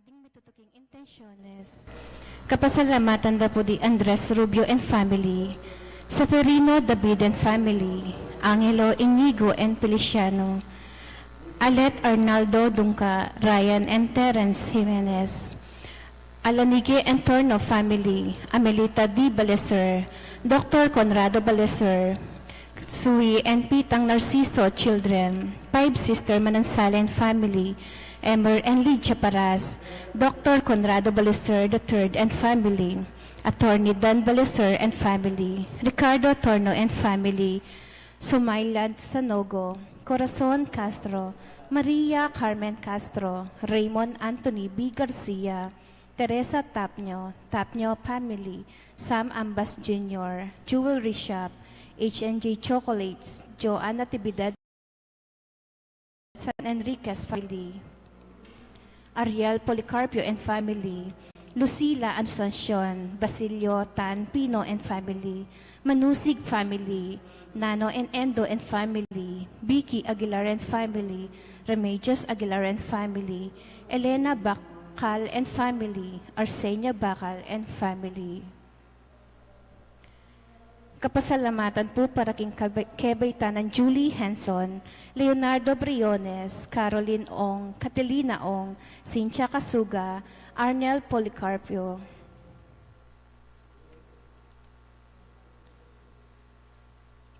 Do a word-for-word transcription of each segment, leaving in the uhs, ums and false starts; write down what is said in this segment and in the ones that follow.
Ding mitutuking intensyones. Kapasalamatan da pu di Andres Rubio and family, Seferino David and family, Angelo Inigo and Feliciano, Alet Arnaldo Dungca, Ryan and Terence Jimenez, Alanige and Torno family, Amelita D. Baleser, Doctor Conrado Baleser, Sui and Pitang Narciso children, Five Sister Manansalen family, Emer and Lydia Paras, Doctor Conrado Baleser the third and family, Attorney Dan Baleser and family, Ricardo Torno and family, Sumaylan Sanogo, Corazon Castro, Maria Carmen Castro, Raymond Anthony B. Garcia, Teresa Tapño, Tapño family, Sam Ambas Junior, Jewel Rishap, H and J Chocolates, Joanna Natividad, San Enriquez family, Ariel Policarpio and family, Lucila Asuncion, Basilio Tan Pino and family, Manusig family, Nano and Endo and family, Vicky Aguilar and family, Remedios Aguilar and family, Elena Bacal and family, Arsenia Bacal and family. Kapasalamatan pu para king kabe-, kebaytanan Julie Henson, Leonardo Briones, Caroline Ong, Catalina Ong, Cynthia Casuga, Arnel Policarpio.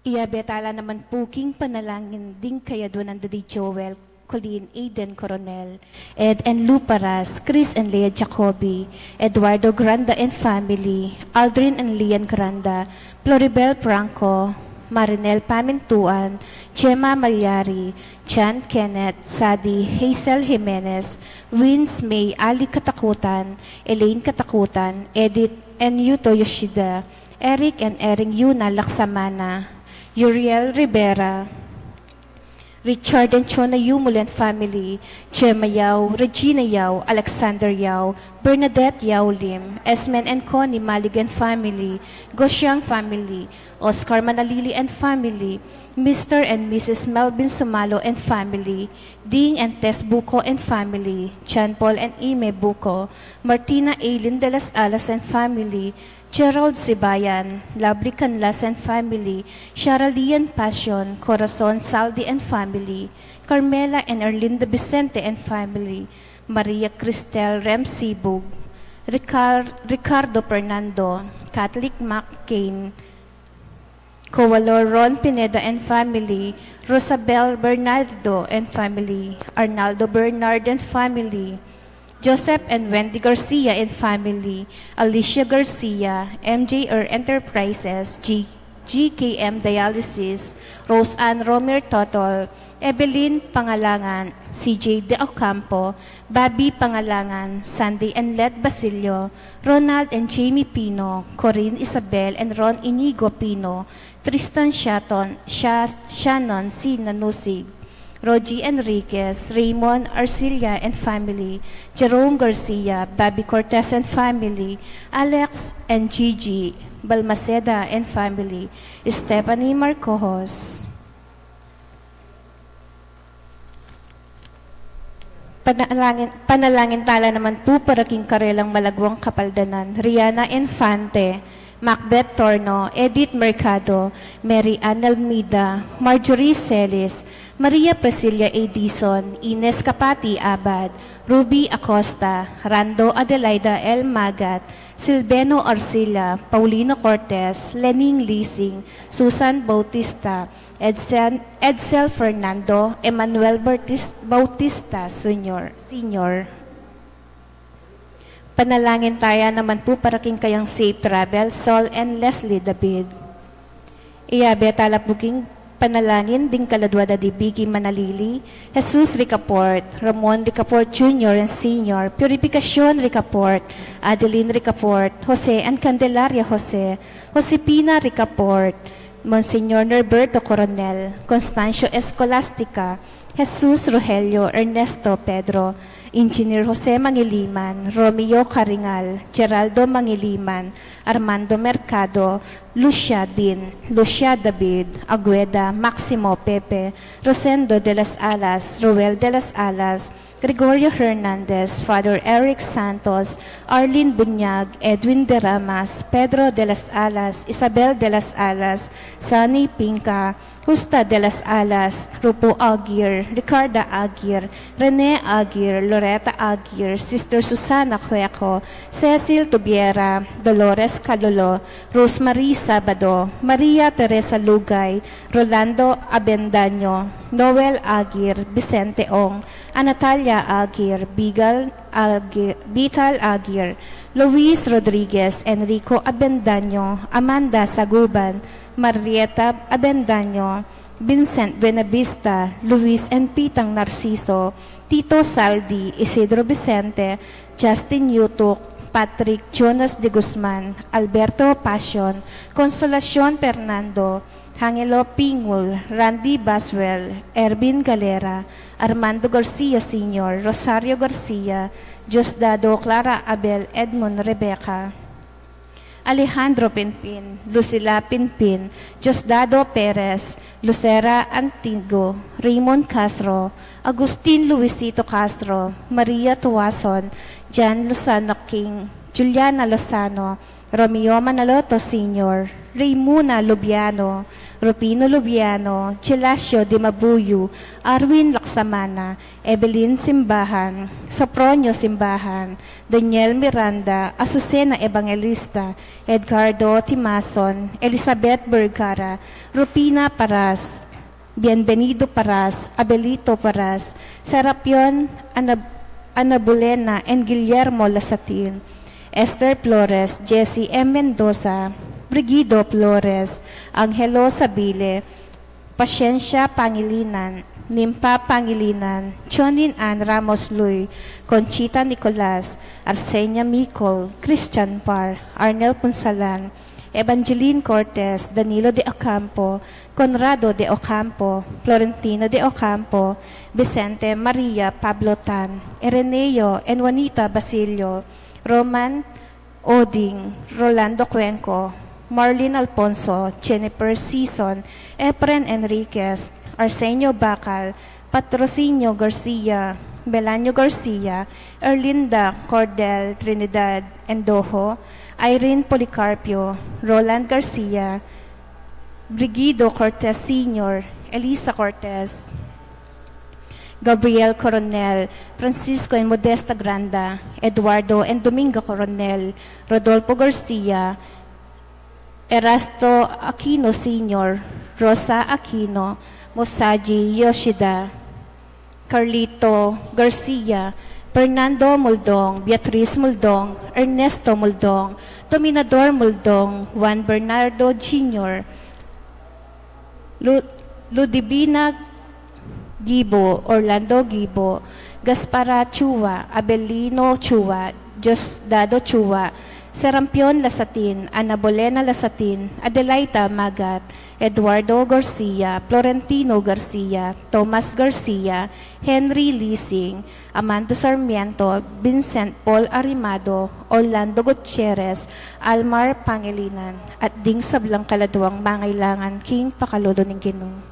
Iyabe tala naman pu king panalangin ding kayadwanan da di Joel, Colleen, Aiden Coronel, Ed and Lou Paras, Chris and Leah Jacobi, Eduardo Granda and family, Aldrin and Lian Granda, Floribel Franco, Marinel Pamintuan, Gemma Malyari, Jan Kenneth, Sadi, Hazel Jimenez, Vince May, Ali Katakutan, Elaine Katakutan, Edith and Yuto Yoshida, Eric and Ering Yuna Laksamana, Uriel Rivera, Richard and Chona Yumul and family, Gemma Yao, Regina Yao, Alexander Yao, Bernadette Yao Lim, Esmen and Connie Malig and family, Gosiang family, Oscar Manalili and family, Mister and Missus Melvin Sumalo and family, Ding and Tess Buko and family, John Paul and Ime Buko, Martina Aileen de las Alas and family, Gerald Sibayan, Lovely Canlas and family, Shara Lian Passion, Corazon Saldi and family, Carmela and Erlinda Vicente and family, Maria Cristel Rem Sibug, Ricar-, Ricardo Fernando, Catholic McCain, Covalor Ron Pineda and family, Rosabel Bernardo and family, Arnaldo Bernard and family, Joseph and Wendy Garcia and family, Alicia Garcia, M J R Enterprises, G-, G K M Dialysis, Rose Ann Romer Totol, Evelyn Pangalangan, C J De Ocampo, Bobby Pangalangan, Sandy and Let Basilio, Ronald and Jamie Pino, Corinne Isabel and Ron Inigo Pino, Tristan Shannon, Sha-, Shannon C. Nanusig, Rogie Enriquez, Raymond Arcilla and family, Jerome Garcia, Bobby Cortez and family, Alex and Gigi Balmaceda and family, Stephanie Marcos. Panalangin, panalangin tala naman pu para king karelang malagwang kapaldanan, Riana Infante, Macbeth Torno, Edith Mercado, Mary Ann Almida, Marjorie Celis, Maria Priscilla Edison, Ines Capati Abad, Ruby Acosta, Rando Adelaida L. Magat, Silveno Arcilla, Paulino Cortez, Lening Lising, Susan Bautista, Edsel, Edsel Fernando, Emmanuel Bautis-, Bautista Senior, Senior. Panalangin taya naman pu para king kayang safe travel, Sol and Leslie David. Iyabe tala pu king panalangin ding kaladwa da di Vicky Manalili, Jesus Ricaport, Ramon Ricaport Junior and Senior, Purificacion Ricaport, Adeline Ricaport, Jose and Candelaria Jose, Josefina Ricaport, Monsignor Norberto Coronel, Constancio Escolastica, Jesus Rogelio, Ernesto Pedro, Engineer Jose Mangiliman, Romeo Caringal, Geraldo Mangiliman, Armando Mercado, Lucia Din, Lucia David, Agueda, Maximo Pepe, Rosendo de las Alas, Roel de las Alas, Gregorio Hernandez, Father Eric Santos, Arlene Bunyag, Edwin de Ramas, Pedro de las Alas, Isabel de las Alas, Sunny Pinca, Justa de las Alas, Rupo Aguirre, Ricarda Aguirre, Rene Aguirre, Loretta Aguirre, Sister Susana Cueco, Cecil Tubiera, Dolores Calolo, Rosemary Sabado, Maria Teresa Lugay, Rolando Abendaño, Noel Aguirre, Vicente Ong, Anatalia Aguirre, Bigal Aguirre, Vital Aguirre, Luis Rodriguez, Enrico Abendaño, Amanda Saguban, Marieta Abendaño, Vincent Buenavista, Luis and Pitang Narciso, Tito Saldi, Isidro Vicente, Justin Yutuk, Patrick Jonas de Guzman, Alberto Pasion, Consolacion Fernando, Angelo Pingul, Randy Baswell, Ervin Galera, Armando Garcia Senior, Rosario Garcia, Diosdado Clara Abel, Edmund Rebecca, Alejandro Pinpin, Lucila Pinpin, Diosdado Perez, Lucera Antigo, Raymond Castro, Agustin Luisito Castro, Maria Tuason, Jan Lozano King, Juliana Lozano, Romeo Manaloto Senior, Raymuna Lubiano, Rufino Lubiano, Gelasio Dimabuyu, Arwin Laksamana, Evelyn Simbahan, Sopronio Simbahan, Daniel Miranda, Azucena Evangelista, Edgardo Timason, Elizabeth Vergara, Rufina Paras, Bienvenido Paras, Abelito Paras, Serapion Anab-, Anabulena, and Guillermo Lasatin, Esther Flores, Jesse M. Mendoza, Brigido Flores, Angelo Sabile, Pasiencia Pangilinan, Nimpa Pangilinan, Jonin Ann Ramos Luy, Conchita Nicolas, Arsenia Micol, Christian Par, Arnel Punsalan, Evangeline Cortez, Danilo de Ocampo, Conrado de Ocampo, Florentino de Ocampo, Vicente Maria Pablo Tan, Ireneo and Juanita Basilio, Roman Oding, Rolando Cuenco, Marlene Alfonso, Jennifer Sison, Efren Enriquez, Arsenio Bacal, Patrocinio Garcia, Belanio Garcia, Erlinda Cordel Trinidad Endojo, Irene Policarpio, Roland Garcia, Brigido Cortez Senior, Elisa Cortez, Gabriel Coronel, Francisco and Modesta Granda, Eduardo and Dominga Coronel, Rodolfo Garcia, Erasto Aquino Senior, Rosa Aquino, Mosaji Yoshida, Carlito Garcia, Fernando Muldong, Beatriz Muldong, Ernesto Muldong, Dominador Muldong, Juan Bernardo Junior, Lu-, Ludivina Gibo, Orlando Gibo, Gaspara Chua, Abelino Chua, Diosdado Chua, Serampion Lasatin, Ana Bolena Lasatin, Adelaita Magat, Eduardo Garcia, Florentino Garcia, Thomas Garcia, Henry Lising, Amando Sarmiento, Vincent Paul Arimado, Orlando Gutierrez, Almar Pangilinan, at ding sablang kaladwang mangailangan king pakalulu ning Ginu.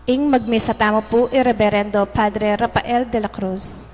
Ing magmisa tamu pu i Reverendo Padre Rafael de la Cruz.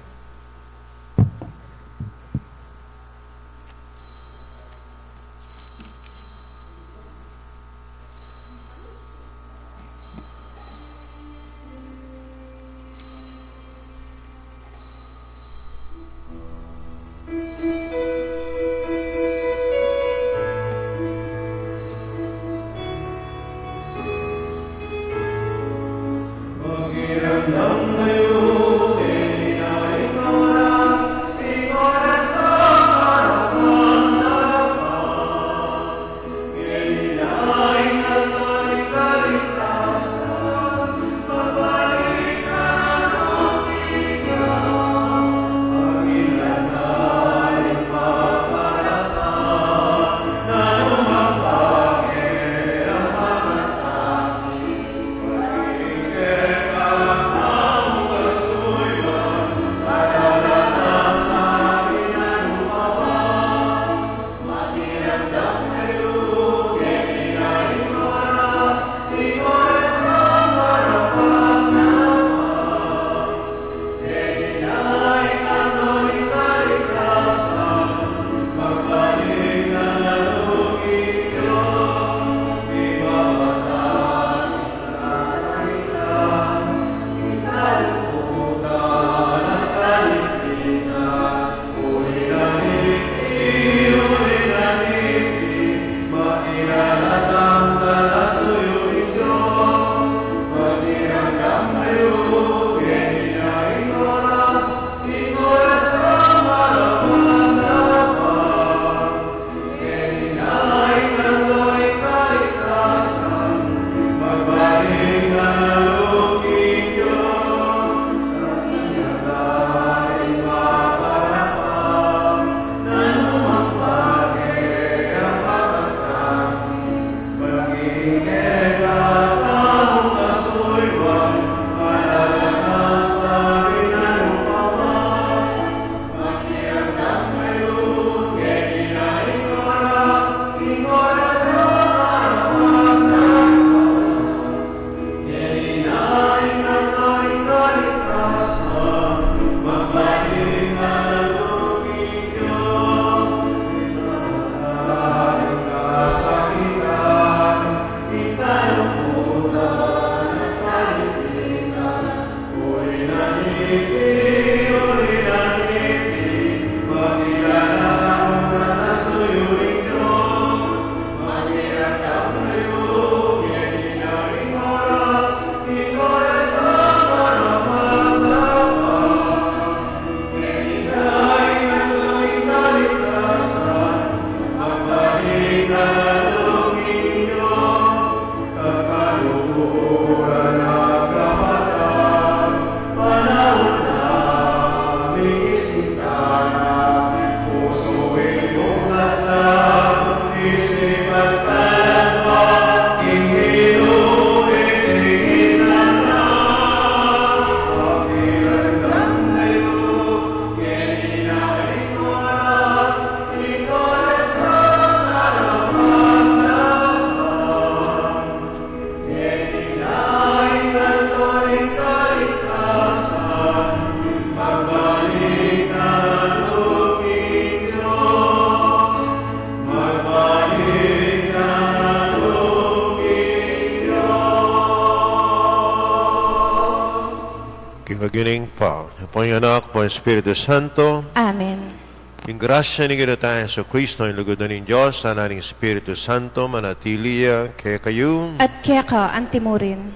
Ibpa, ampong Anak, ampong Espiritu Santo. Amen. Ing grasya ning Ginu tang Jesucristo, ing lugud na ning Dios, sana ning Espiritu Santo, manatili ya kekayu. At keka antimurin.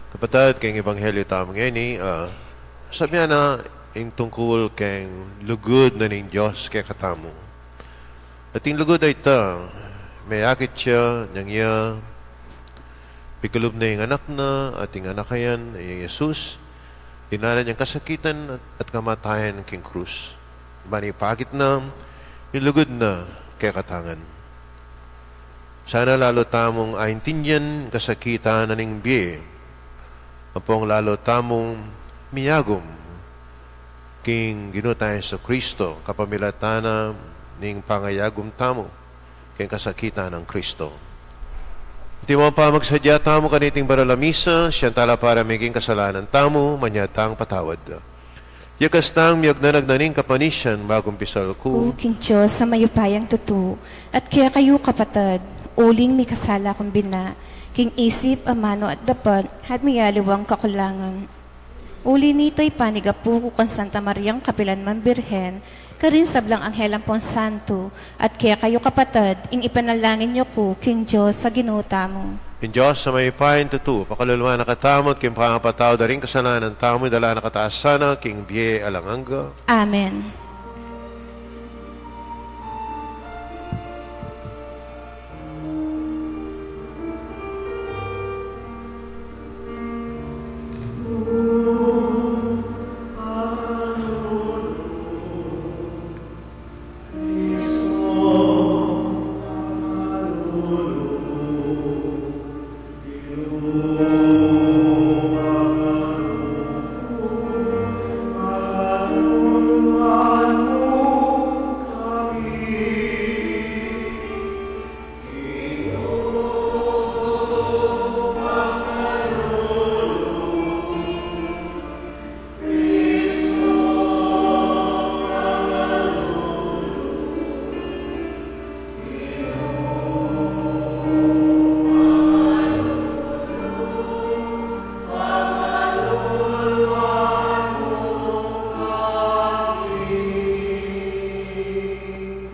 Kapatad, keng Ebanghelyo tamu ngeni, ah, sabyan na ing tungkul keng lugud na ning Dios kekatamu. At ing lugud a ita, meyakit ya, nung ya pikalub na ing Anak na, at ing Anak a yan, ing Jesus, dinalan yang kasakitan at, at kamatayan king krus. Ban ipakit na ing lugud na kekatamu ngan. Sana lalu tamung aintindian ing kasakitan na ning bie. Ampong lalu tamung miyagum king Ginu tang Jesucristo, kapamilatan na ning pangayagum tamu keng kasakitan nang Kristo. Iti mo pa, magsadya tamu kaniting banal a misa, siyang tala para maging kasalanan tamu, manyad tang patawad. Yakas tang miyagnanag na ning kapanisian, magumpisal ku. O King Dios a mayupayang tutu, at kekayu kapatad, uling mikasala kung bina, king isip, amanu at dapat, at miyaliwang kakulangan. Uli nita ipanyawad ku kang Santa Mariang kapilan man Birhen, karing sablang anghel ampong santo, at kekayu kapatad, ing ipanalangin yu ku king Dios a Ginu tamu. Ing Dios a mayupayang tutu, pakalulu na katamu, at king pamapatawad da ring kasalanan tamu, idala na katamu sana king bie alang angga. Amen.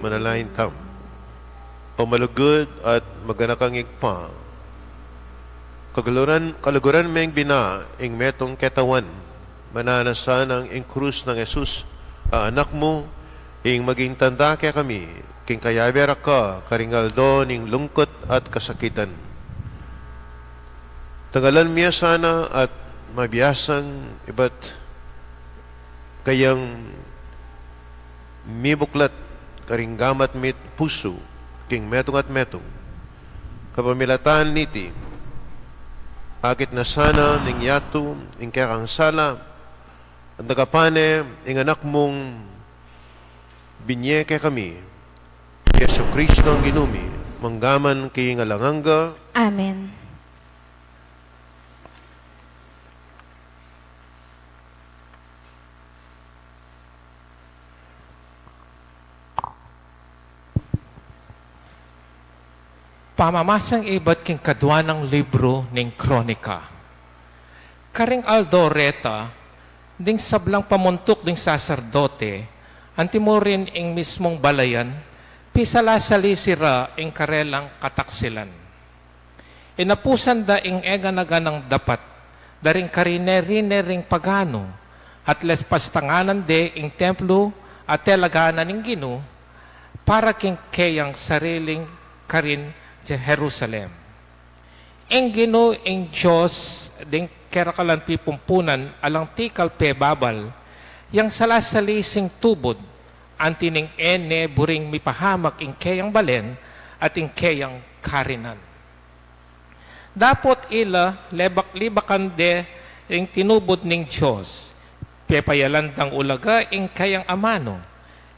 Manalangin tamu. O malugud at maganakang Ibpa, kaluguran, kaluguran meng bina ing metung ketawan, mananu na sanang ing krus nang Jesus a Anak mu, ing maging tanda kekami, king kayabe ra ka, karing aldo ning lungkut at kasakitan. Tanggalan mu ya sana at mabiasang ibat kayang mibuklat karing gamat mit pusu, king metung at metung. Kapamilatan niti, akit na sana ning yatu ing kekang sala, at nagapan ne ing Anak mung binye kekami, Jesucristo a Ginu mi, mangga man king alang angga. Amen. Pamamasang ibat king kadua nang libru ning Kronika. Karing aldo reta, ding sablang pamuntuk ding saserdote, antimurin ing mismung balayan, pisalasali sira ing karelang kataksilan. Inapusan da ing eganaganang dapat da ring karine-rine ring paganu, at lepastanganan de ing templu a telaganan ning Ginu para king keyang sariling karin Jerusalem. Ing Ginu ing Dios ding kerakalan pipumpunan alang tikal pebabal, yang salasalising tubud, anti ning e ne buring mipahamak ing keyang balen at ing keyang karinan. Dapot ila lebak-libakan de ring tinubud ning Dios, pepayalan dang ulaga ing keyang amanu,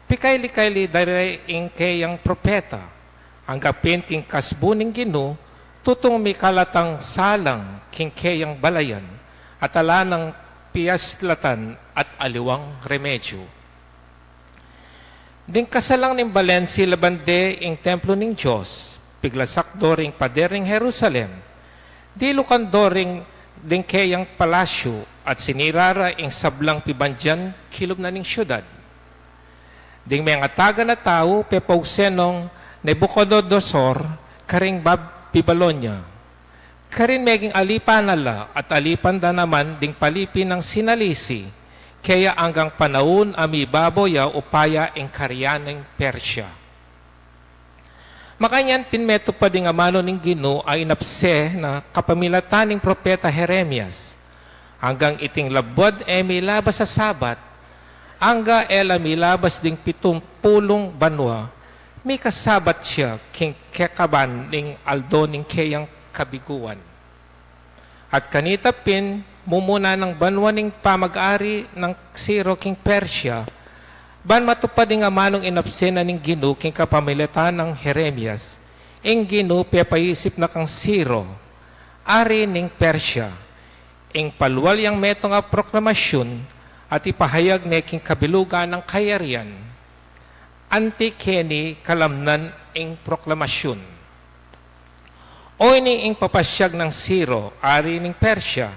pikaili-kaili da re ing keyang propeta, angga pin king kasbu ning Ginu, tutung mikalatang salang king keyang balayan, at ala nang piaslatan at aliwang remedyu. Ding kasalang ning balen silaban de ing templu ning Dios, piglasak do ring pader ning Jerusalem, dilukan do ring ding keyang palasyu at sinira ra ing sablang pibandian kilub na ning siudad. Ding mengatagan a tau pepausen nong Nabucodonosor karing Bab-, Babilonia. Karin meging alipan na la at alipan da naman ding palipi nang sinalisi, kaya anggang panaun a mibabaw ya upaya ing karyan ning Persia. Makanyan pin metupad ing amanu ning Ginu a inapse na kapamilatan ning propeta Jeremias. Anggang iting labuad e milabas a sabat, angga e la milabas ding pitung pulung banua, mikasabat ya king kekaban ning aldo ning keyang kabiguan. At kanita pin, mumuna nang banua ning pamag-ari nang Ciro king Persia, ban matupad ing amanung inapse na ning Ginu king kapamilatan nang Jeremias, ing Ginu pepaisip na kang Ciro, ari ning Persia, ing palual yang metung a proklamasyun at ipahayag ne king kabilugan nang kayarian. Anti keni kalamnan ing proklamasyun. O ini ing papasyag nang Ciro, ari ning Persia,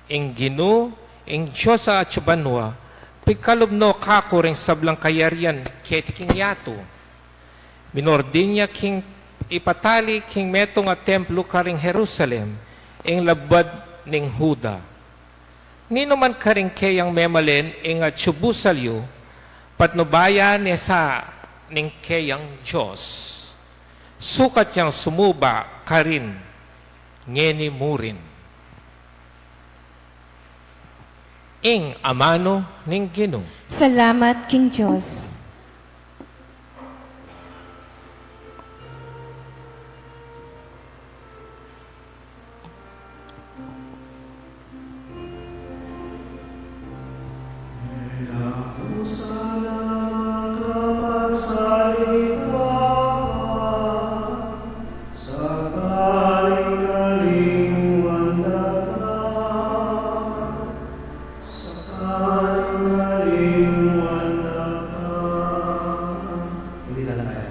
ing Ginu, ing Dios a atsu banua, pigkalub no kaku ring sablang kayarian keti king yatu. Minordin ya king ipatali king metung a templu karing Jerusalem, ing labuad ning Juda. Ninu man karing keyang memalen ing atsu busal yu, patnubayan ne sa ning keyang Dios. Sukat yang sumuba karin ngeni murin. Ing amanu ning Ginu. Salamat king Dios. Hindi na tayo.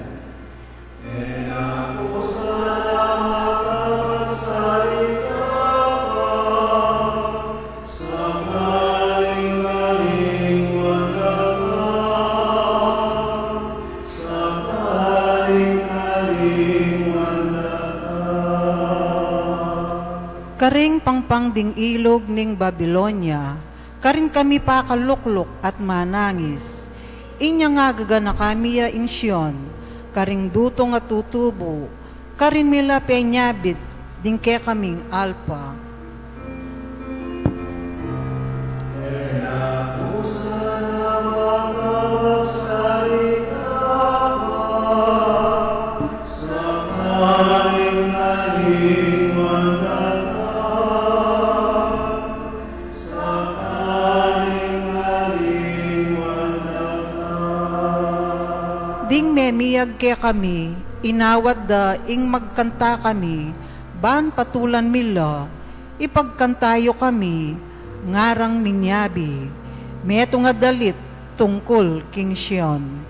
Karing pangpang ding ilug ning Babilonia, karin kami pakalukluk at manangis. Inya nga gaganaka mi ya ing Sion, karing dutung a tutubu, karin mi la penyabit ding kekaming alpa. Ding memiyag kekami, inawat da ing magkanta kami, ban patulan mi la, ipagkanta yu kami, ngarang minyabi, metung a dalit tungkul king Sion.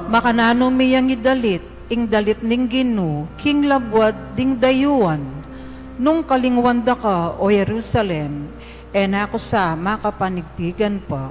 Makananu mi yang idalit ing dalit ning Ginu king labuad ding dayuan? Nung kalingwan da ka, o Jerusalem, e na ku sa makapanigtigan pa.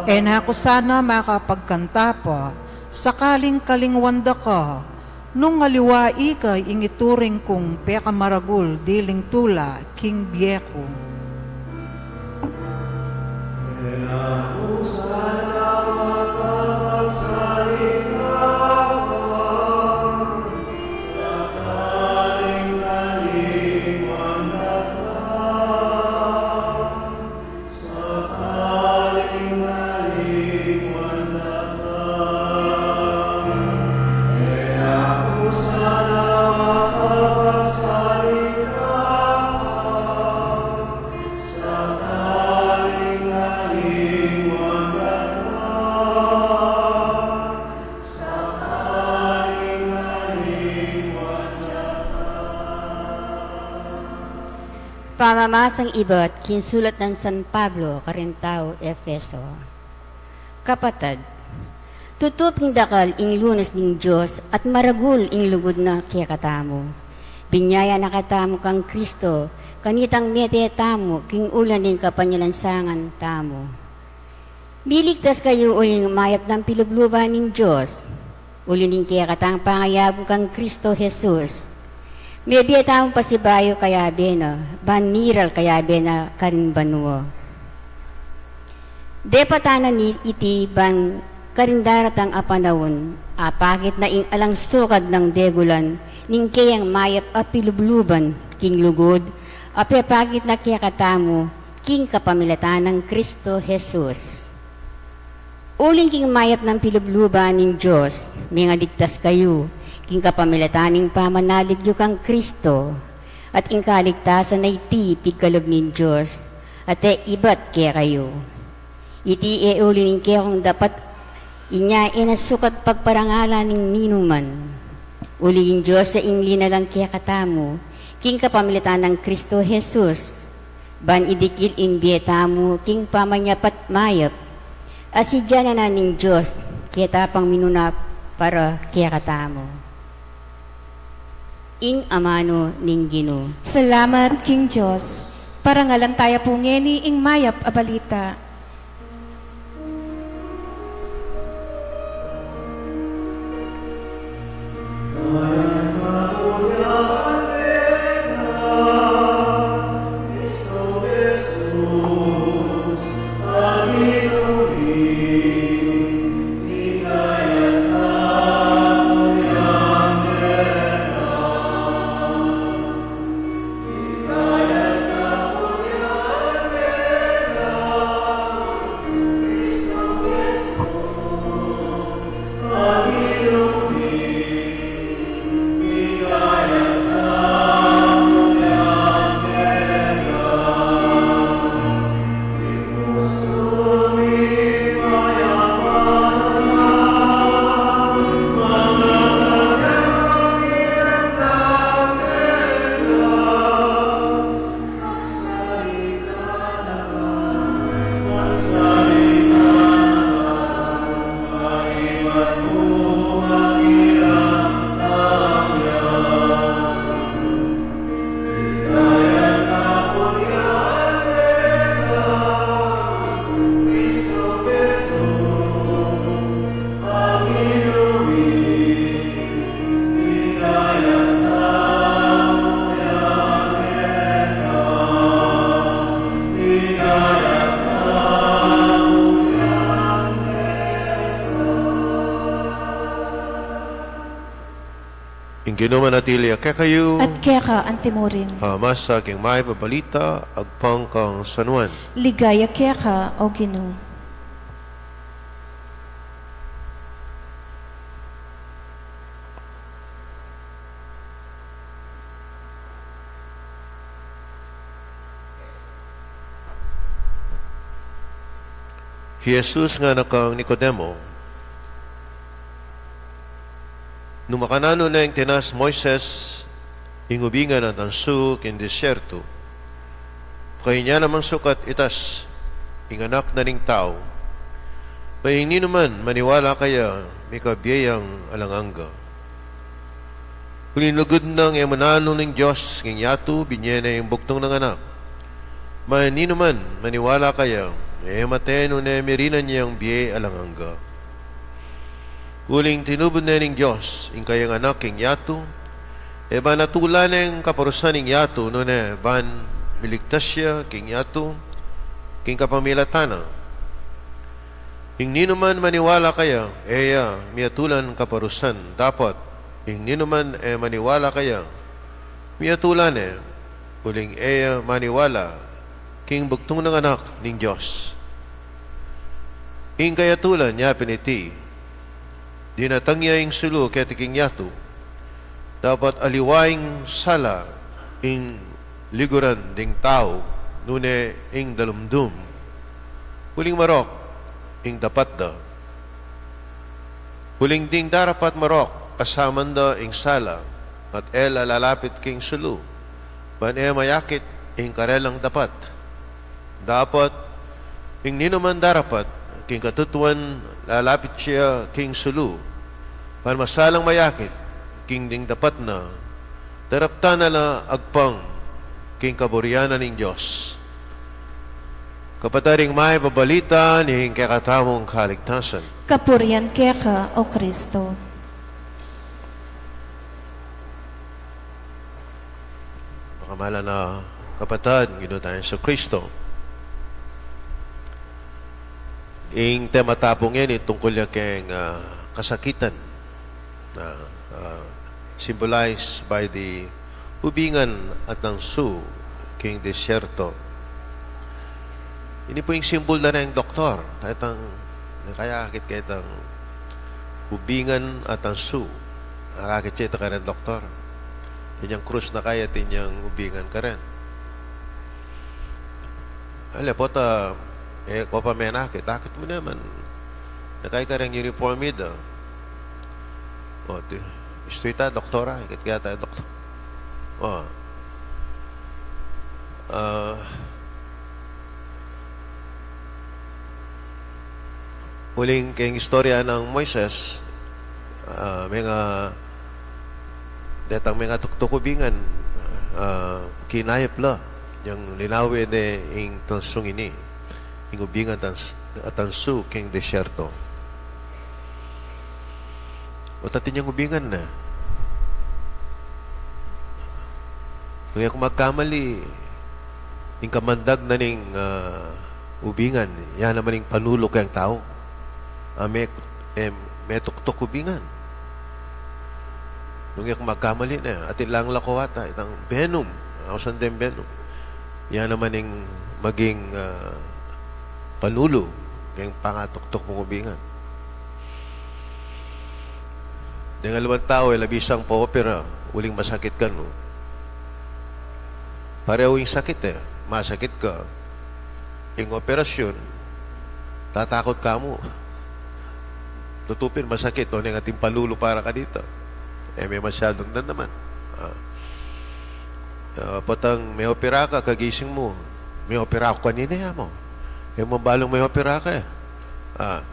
E na ku sana makapagkanta pa, sakaling kalingwan da ka, nung aliwa ika ing ituring kung pekamaragul diling tula king bie ku. Pamamasang ibat king sulat nang San Pablo karing tau Efeso. Kapatad, tutu pin dakal ing lunas ning Dios at maragul ing lugud na kekatamu. Binie ya na katamu kang Kristo, kanitang mete tamu king uling ning kapanyalansangan tamu. Miligtas kayu uling mayap nang pilubluban ning Dios, uli ning kekatang pangayabe kang Kristo Jesus. Mebie tamung pasibayu kayabe na, ban miral kayabe na karing banua. Depatan na iti ban karing daratang a panaun, apakit na ing alang sukad nang degulan ning keyang mayap a pilubluban king lugud a pepakit na kekatamu king kapamilatan nang Kristo Jesus. Uling king mayap nang pilubluban ning Dios, mengaligtas kayu king kapamilatan ning pamanalig yu kang Kristo, at ing kaligtasan a iti pigkalub ning Dios, at e ibat kekayu. Iti e uli ning kekong dapat, inya e na sukat pagparangalan ning ninuman. Uling ing Dios e ing linalang kekatamu king kapamilatan nang Kristo Jesus, ban idikil ing bie tamu king pamanyapat mayap, a sidyanan na ning Dios keta pang minuna para kekatamu. Ing amanu ning Ginu. Salamat king Dios. Parangalan taya pu ngeni ing mayap a balita. Ing Ginu manatili ya kekayu. At keka antimurin. Pamasa king mayap a balita agpang kang San Juan. Ligaya keka, O Ginu. Hi Jesus ngana kang Nicodemo, nu makananu ne ing tinas Moises ing ubingan at ansu king disyertu, kayinya naman sukat itas ing Anak na ning Tau, ban ing ninuman maniwala kaya mikabie yang alang angga. Uling lugud nang e mananu ning Dios king yatu, binie ne ing bugtung nang Anak, ban ing ninuman maniwala kaya e mate nune mirinan yang bie alang angga. Uling tinubud ne ning Dios ing kayang Anak king yatu, e ban atulan ne ing kaparusan ning yatu, nune ban miligtas ya king yatu king kapamilatan na. Ing ninuman maniwala kaya, e ya miatulan kaparusan, dapot ing ninuman e maniwala kaya, miatulan ne, uling e ya maniwala king bugtung nang Anak ning Dios. Ing kayatulan ya pin iti, dinatang ya ing sulu keti king yatu, dapot aliwa ing sala ing liguran ding tau, nune ing dalumdum, uling marok ing dapat da. Uling ding darapat marok, asaman da ing sala, at e la lalapit king sulu, ban e mayakit ing karelang dapat. Dapot, ing ninuman darapat, king katutuan, lalapit ya king sulu, ban masalang mayakit, king ding dapat na, daraptan na la agpang, king kaburian na ning Dios. Kapatad, ing mayap a balita, ning kekatamung kaligtasan. Kapurian keka, O Kristo. Makamala na kapatad, Ginu tang Jesucristo. Ing tema ta pu ngeni tungkul ya keng, ah, kasakitan. Ah, ah, symbolized by the ubingan a tansu king disyerto. Ini pu ing simbul da reng doktor. Kaya tang, kaya akit kaya tang ubingan a tansu. Akakit ya ita kareng doktor. Inyang krus na kaya, inyang ubingan karen. Ale, pota, e, ko pa menakit, akit mu naman. Nakay kareng uniform ida. O, di, istu ita, doktora, akit kaya ta doktor. O. Ah, uling keng istorya nang Moises, ah, menga, detang mengatuktuk ubingan, ah, kinayap la, yang linawe ne ing tansung ini, ing ubingan tans-, a tansu keng disyerto. Ot atin yang ubingan na. Nung e ku magkamali, ing kamandag na ning, ah, ubingan, ya naman ing panulu keng tau. A me-, e, metuktuk ubingan. Nung e ku magkamali na, atin lang lako ata, itang venom, ausan deng venom. Ya naman ing maging, ah, panulu keng pangatuktuk mung ubingan. Deng aliwang tau, e, labisang pa-opera, uling masakit kanu. Parehu ing sakit, e. Masakit ka. Ing operasyun, tatakut ka mu. Tutu pin masakit, o neng atin panulu para kanita. E me masyadung dandaman. Ah. Ah, potang me-opera ka, kagising mu, "Me-opera ku kanina," ya mu. E mu balung me-opera ka, e. Ah,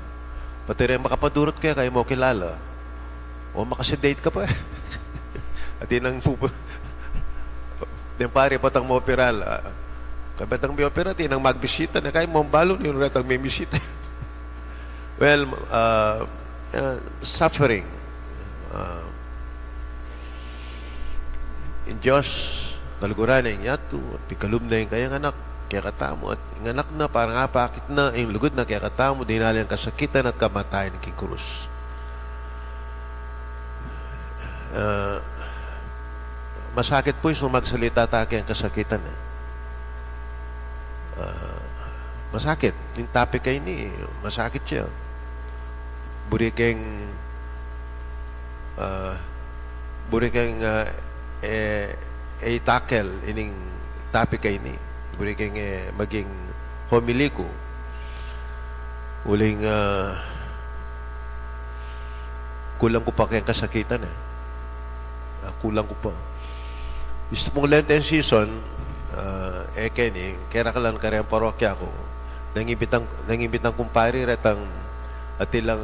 pati reng makapadurut keka, e mu kilala. O makasedate ka pa, e. Atin nang pupu-, deng pari, potang me-opera la. Kabetang me-opera, atin nang magbisita na, kaya e mu balung ninu retang mebisita. Well, ah, ah, suffering. Ah, ing Dios, kaluguran na ing yatu, at pikalub na ing kayang anak kekatamu, at ing anak na, para apakit na ing lugud na kekatamu, dinala yang kasakitan at kamatayan king krus. Ah, masakit pu ing magsalita ta keng kasakitan, e. Ah, masakit. Ing topic a ini, masakit ya. Buri keng, ah, buri keng, ah, e, e i-tackle ining topic a ini. Buri keng, e, maging homily ku. Uling, ah, kulang ku pa keng kasakitan, e. Ah, kulang ku pa. Istu pung Lenten season, ah, e keni, kera kalan kareng parokya ku, nangimbitan, nangimbitan kung pari retang atin lang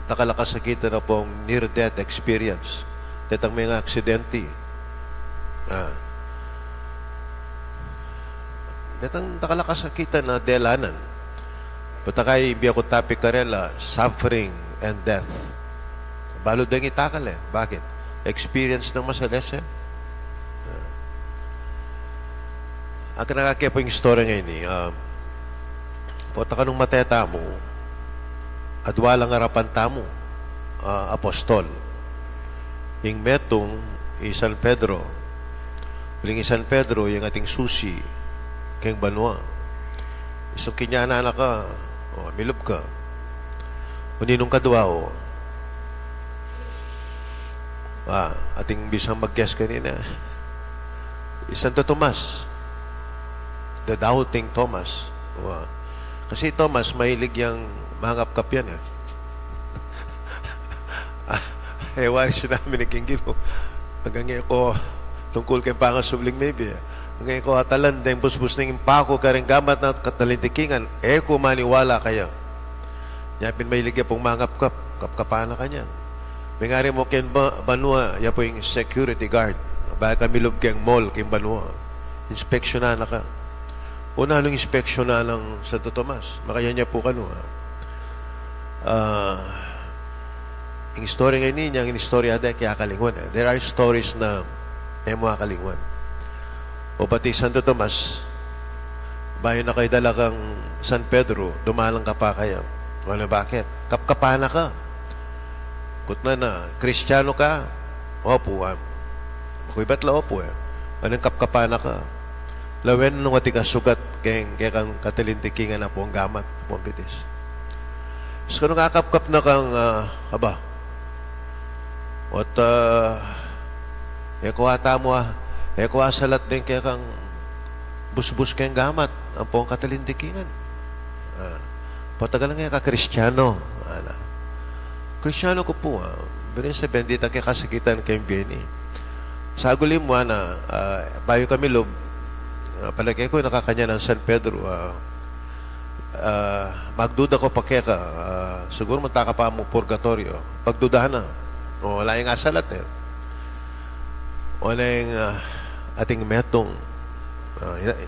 dakal a kasakitan a pung near death experience. Detang menga aksidente. Ah. Detang dakal a kasakitan a delanan. Pota kay bie kung topic karela, suffering and death. Balu deng i-tackle, e. Bakit? Experience nang masalese. Ah. Atin, akakit pu ing istorya ngeni, ah, pota kanung mate tamu, adwa lang arapan tamu, ah, apostol. Ing metung, i San Pedro. Uling i San Pedro, yang ating susi keng banua. Istung kinyanan na ka, o, milub ka. O ninung kadwa, o. Ah, atin bisang mag-guess kanina. I Santo Tomas. The doubting Thomas. Wa. Kasi Thomas, mahilig yang mangapkap yan, e. E wari sinabi na king Ginu, agange ko tungkul keng pangasubling mebie. Ngeni ko atalan deng busbus ning paku kareng gamat na katalindikingan, e ku maniwala kaya. Nya pin mailig ya pung mangapkap, kapkapan na kanyan. Mengari mu keng ba-, banua, ya pu ing security guard. Bayu ka milub keng mall keng banua. Inspeksyonan na ka. O nanu ing inspeksyonan nang Santo Tomas? Makanyan ya pu kanu, ah. Ah, ing istorya ngeni, ing istorya de, e ke akalingwan, e. There are stories na e mu akalingwan. O pati Santo Tomas, bayu na ka idala kang San Pedro, dumalan ka pa kaya. Ngana, bakit? Kapkapan na ka. Kutnan na, Kristiano ka? Opu, ah. Makuybat la, opu, e. Ngana, kapkapan na ka. Lawen nung atin kang sugat keng kekang katalindikingan ampong gamat, ampong bitis. Sa nung akapkap na kang, ah, aba. Ot, ah, e ku atamu, ah, e ku asalat deng kekang busbus keng gamat ampong katalindikingan. Ah, patagal nge ka Kristiano, ala. Kristiano ku pu, ah, buri sabian, dita ke kasakitan keng bie ini. Saguli mu, ana, ah, bayu ka milub, ah, palage ku nakakanyan nang San Pedro, ah, ah, magduda ku pa keka, ah, siguru munta ka pa mu purgatoryo. Pagduda na. O, ala yang asalat, e. O, ala yang, ah, atin metung. Ah, ina-,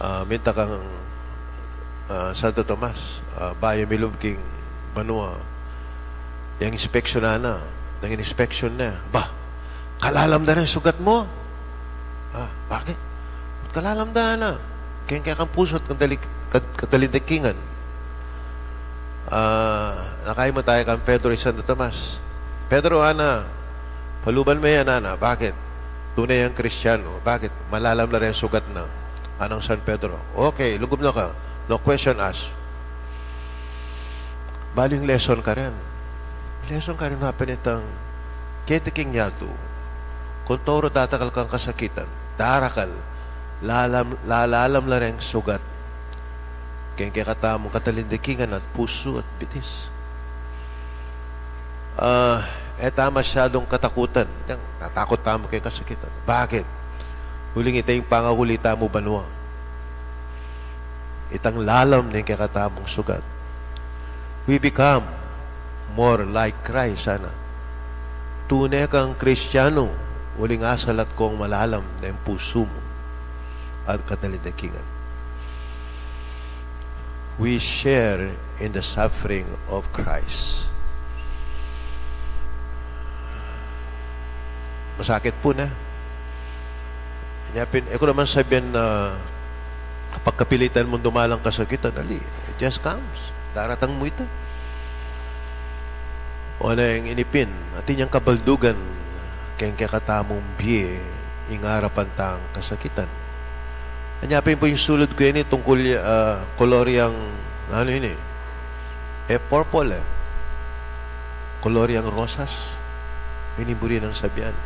ah, minta kang, ah, Santo Tomas, ah, bayu milub king banua, yang inspeksyonan na, nang inspeksyon na. Ba, kalalam da na ing sugat mu? Ah, bakit? Kalalam da na. Keng kekang pusu at katali-, kat-, katalindikingan. Ah, nakaimut ya kang Pedro at Santo Tomas. Pedro, ana, paluban me yan, ana. Bakit? Tune yang Kristiano. Bakit? Malalam la reng sugat na. Anang San Pedro, okay, lugub na ka. No question asked. Balu ing lesson karin. Lesson karin, mapanitang keti king yatu. Kung toro datakal kang kasakitan, darakal, lalam, lalalam la reng sugat keng kekatamung katalindikingan at pusu at bitis. Ah, e ta masyadung katakutan. Yang tatakut tamu keng kasakitan. Bakit? Uling ita ing pangahuli tamu banua. Itang lalam ning kekatamung sugat. We become more like Christ, ana. Tune kang Kristiano, uling asalat kung malalam na ing pusu mu at katalindikingan. We share in the suffering of Christ. Masakit pu, ne? Nya pin, e ku naman sabian na pagkapilitan mung dumalang kasakitan, ali, it just comes. Daratang mu ita. O neng ini pin, atin yang kabaldugan keng kekatamung bie, ing arapan tang kasakitan. Anya pin pu ing sulud ku ini tungkul, ah, kolor yang, anu ini? E purple, e. Kolor yang rosas. Ini buri nang sabian.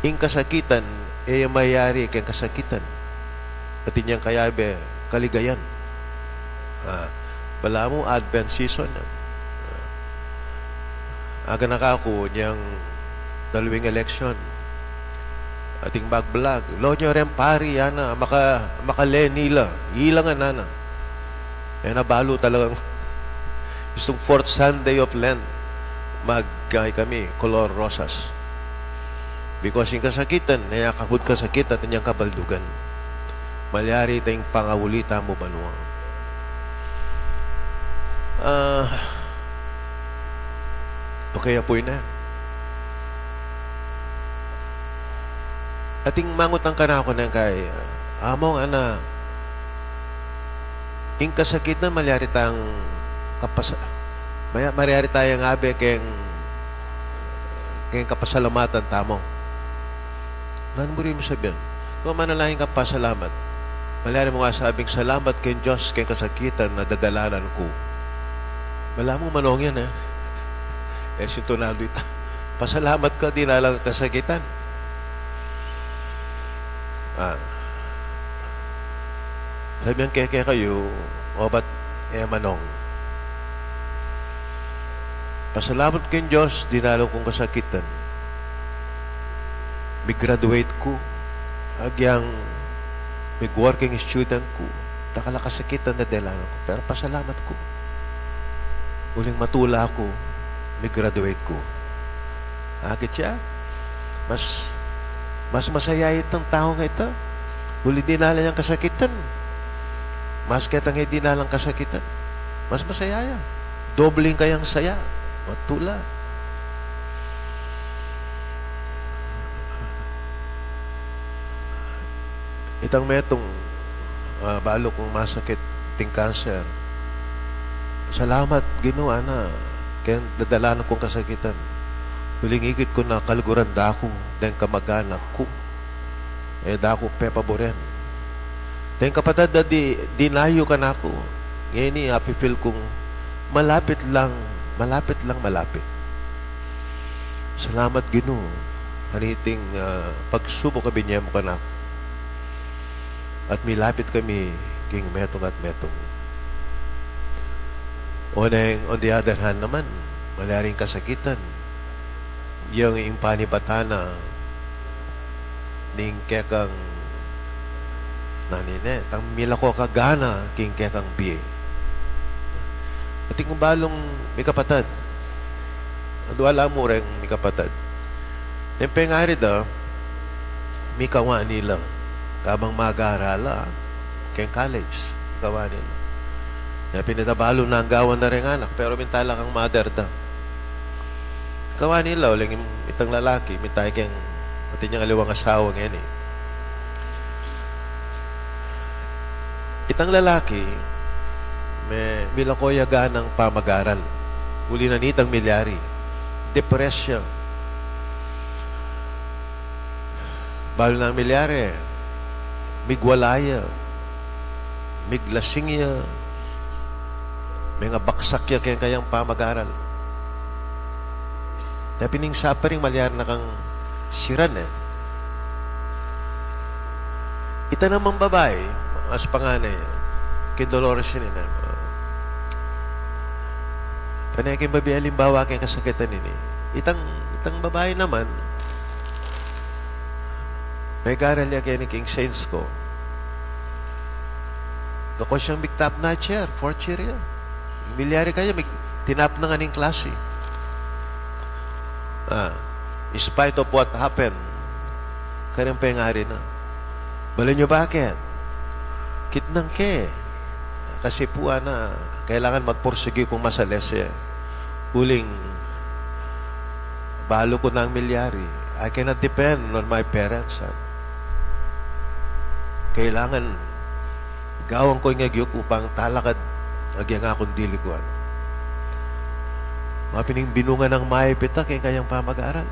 Ing kasakitan, e ya mayari keng kasakitan. Atin yang kayabe, kaligayan. Ah, balamu Advent season, ah. Aga na kaku nyang daluing eleksyon. Ating magbalag. Lo nyo ren pari, ana, maka-, maka-Leni la. Ilangan, ana. E na balu talagang istung fourth Sunday of Lent, mag-, kami, kolor rosas. Because ing kasakitan, e ya kapud kasakitan, atin yang kabaldugan. Malyari tang pangauli tamu banua. Ah, okay, apuy na. Ating mangutang kanaku neng kai, Among, ana, ing kasakitan malyari tang kapas-, maya-, malyari tang abe keng, keng kapasalamatan tamu. Nanu buri mung sabian? Kung manalangin kang pasalamat, malyari mung asabing, "Salamat keng Dios keng kasakitan na dadalanan ku." Balamu manong yan, e. E, sintunado ita. Pasalamat ka, dinalan kang kasakitan. Ah. Sabian ke kekayu, obat e manong. Pasalamat keng Dios, dinalan kung kasakitan. Mig-graduate ku, Agyang mig-working student ku, dakal a kasakitan a dadalan ku, pero pasalamat ku. Uling matula ku, mig-graduate ku. Akit ya, mas, mas masaya itang tau a ita. Uli dinalan yang kasakitan. Mas ketang e dinalan kasakitan, mas masaya ya. Doble ing kayang saya. Matula. Itang metung, ah, balu kung masakit, iting cancer. Salamat, Ginu, ana, keng dadalan kung kasakitan. Uling ikit ku na kaluguran da ku, deng kamag-anak ku. E da ku pepaburen. Deng kapatad a di, dinayu kanaku. Ngeni, api-feel kung malapit lang, malapit lang, malapit. Salamat, Ginu, kaniting, ah, pagsubuk a binye mu kanaku. At milapit kami king metung at metung. Oneng, on the other hand naman, malyaring kasakitan. Yang ing panibatan na ning kekang nanine, tang milako ka gana king kekang bie. Atin kung balung mikapatad. Adua la mu reng mikapatad. Ing pengari da, mikawani la. Kabang mag-aral la, keng college, mikawani la. Kaya pin ita balu nang gawan da reng anak, pero minta la kang mother da. Kawani la, uling itang lalaki, minta keng, atin yang aliwang asawa ngeni. Itang lalaki, me, milako ya ganang pamag-aral. Uli na nitang milyari. Depress ya. Balu nang milyari, migwala ya, miglasing ya, mengabaksak ya keng kayang pamag-aral. Tapi ning suffering, malyari na kang siran e. Ita namang babai, mas panganay, king Dolores ini na, pane king babai alimbawa keng kasakitan ini. Itang, itang babai naman, megaral ya keni king Saints ko. Gakos yang mig-top notcher, fourth year ya. Milyari kaya, mig-, tinap na ngeni ing klasi. Ah, in spite of what happened, kareng pengari na. Balen yu bakit? Kitnang ke. Kasi pu ana, kailangan magpursigi kung masales e. Uling, balu ku nang milyari. I cannot depend on my parents, ah. Kailangan gawan ku ing agyu ku upang talakad agyang akung dili ku, ana. Mapinang binungan nang mayap ita keng kayang pamag-aral.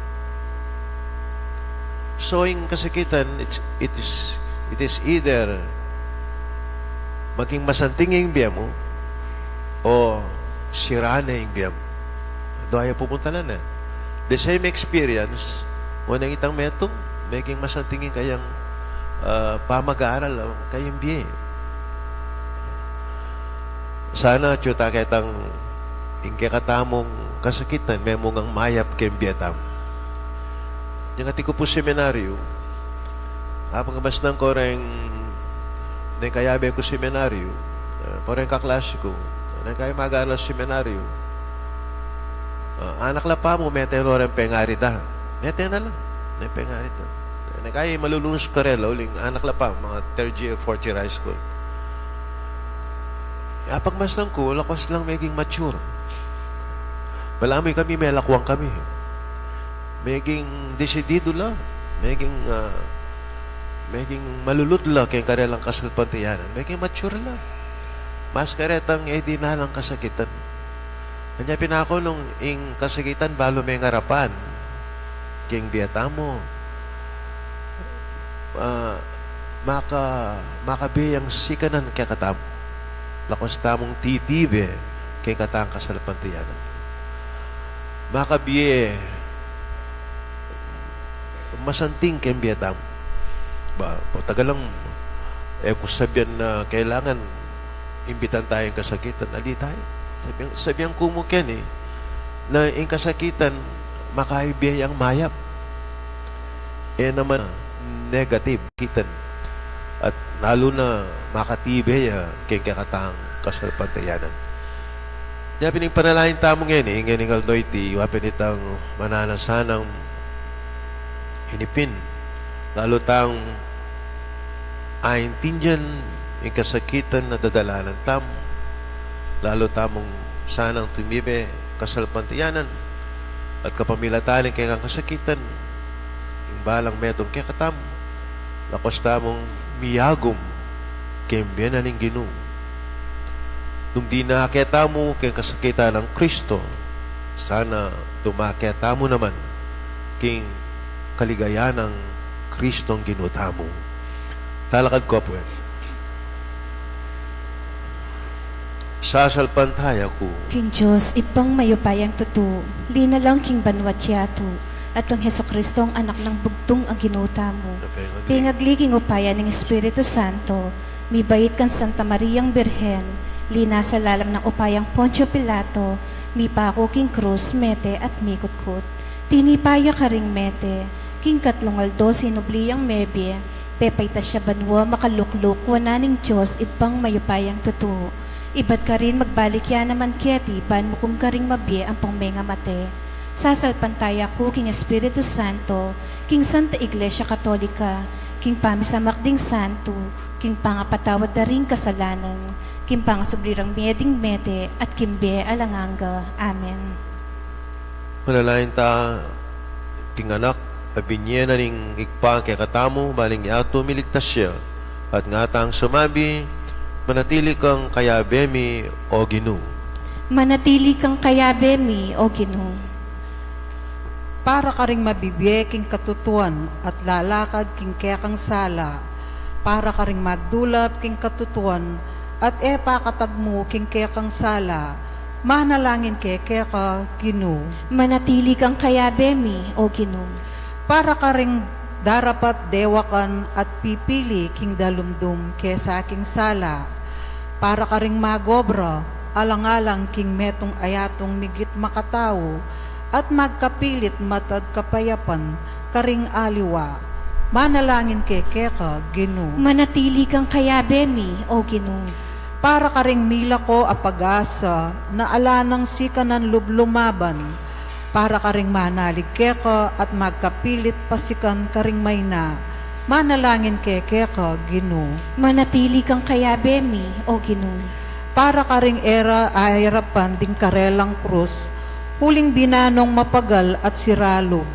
So, ing kasakitan, it's, it is, it is either maging masanting ing bie mu o sira ne ing bie mu. Dua ya pupuntalan e. The same experience, oneng itang metung, meging masanting ing kayang, ah, pamag-aral, ah, kayang bie. Sana atyu ta ketang ing kekatamung kasakitan, memungang mayap keng bie tamu. Ing atiu ku pu seminaryu, apagmasdan ku reng, deng kayabe ku seminaryu, ah, poreng kaklasi ku, deng kayang mag-aral seminaryu. Ah, anak la pamu, mete la reng pengari da. Mete na la, deng pengari da. Deng kayang malulunus karela, uling anak la pamu, mga third year, fourth year high school. Apagmasdan ku, lakwas lang meging mature. Balamu kami, melakuan kami. Meging desididu la, meging, ah, meging malulut la keng karelang kasalpantayanan, meging mature la. Mas karetang e dinalang kasakitan. Anya pin aku nung ing kasakitan balu meng arapan keng bie tamu, ah, maka-, makabie yang sikanan kekatamu. Lakwas tamung titibe keng katang kasalpantayanan. Makabie masanting keng bie tamu. Ba, patagal lang, e ku sabian na kailangan imbitan taya ing kasakitan, ali taya. Sabian, sabian ku mu keni, na ing kasakitan, makaibie yang mayap. E naman, negative, kitan. At lalu na makatibe ya keng kekatang kasalpantayanan. Nya pin ing panalangin tamu ngeni, ngening aldo iti, wa pin itang mananu sanang inipin. Lalu tang aintindian ing kasakitan a dadalanan tamu. Lalu tamung sanang tumibe kasalpantayanan at kapamilatan ning kekang kasakitan, ing balang metung kekatamu, lakwas tamung miyagum keng bie na ning Ginu. Nung dinake tamu keng kasakitan nang Kristo, sana dumake tamu naman king kaligayan nang Kristong Ginu tamu. Talakad ko, pwede. Sasalpantaya ku king Dios, Ibpang mayupayang tutu, linalang king banwa't yatu, at kang Jesucristo, Anak nang bugtung a Ginu tamu, pengagli king upaya ning Espiritu Santo, mibait kang Santa Mariang Birhen, linasa lalam nang upayang Poncio Pilato, mipaku king krus, mete at mikutkut. Tinipa ya karing mete, king katlung aldo sinubli yang mebie, pepaitas ya banwa, makalukluk wanan ning Dios Ibpang mayupayang tutu. Ibat karin magbalik ya naman keti ban mukum karing mabie ampong mengamate. Sasalpantaya ku king Espiritu Santo, king Santa Iglesia Katolika, king pamisamak ding santo, king pangapatawad da ring kasalanan, king pangasubli rang mie ding mete, at king bie alang angga. Amen. Manalangin ta king Anak a binie na ning Ibpa kekatamu, ban ing yatu miligtas ya, at ngatang sumabi, "Manatili kang kayabe mi, O Ginu." Manatili kang kayabe mi, O Ginu. Para karing mabibie king katutuan at lalakad king kekang sala, para karing magdulap king katutuan at e pakatagmu king kekang sala, manalangin keke ka, Ginu. Manatili kang kayabe mi, O Ginu. Para karing darapat dewakan at pipili king dalumdum kesa king sala, para karing magobra alang-alang king metung a yatung migit makatau at magkapilit matad kapayapan karing aliwa, manalangin keke ka, Ginu. Manatili kang kayabe mi, O Ginu. Para karing milako a pag-asa na ala nang sikanan lub lumaban, para karing manalig keka at magkapilit pasikan karing maina, manalangin keke ka, Ginu. Manatili kang kayabe mi, O Ginu. Para karing e ra ayarapan ding karelang krus, uling binanung mapagal at sira lub,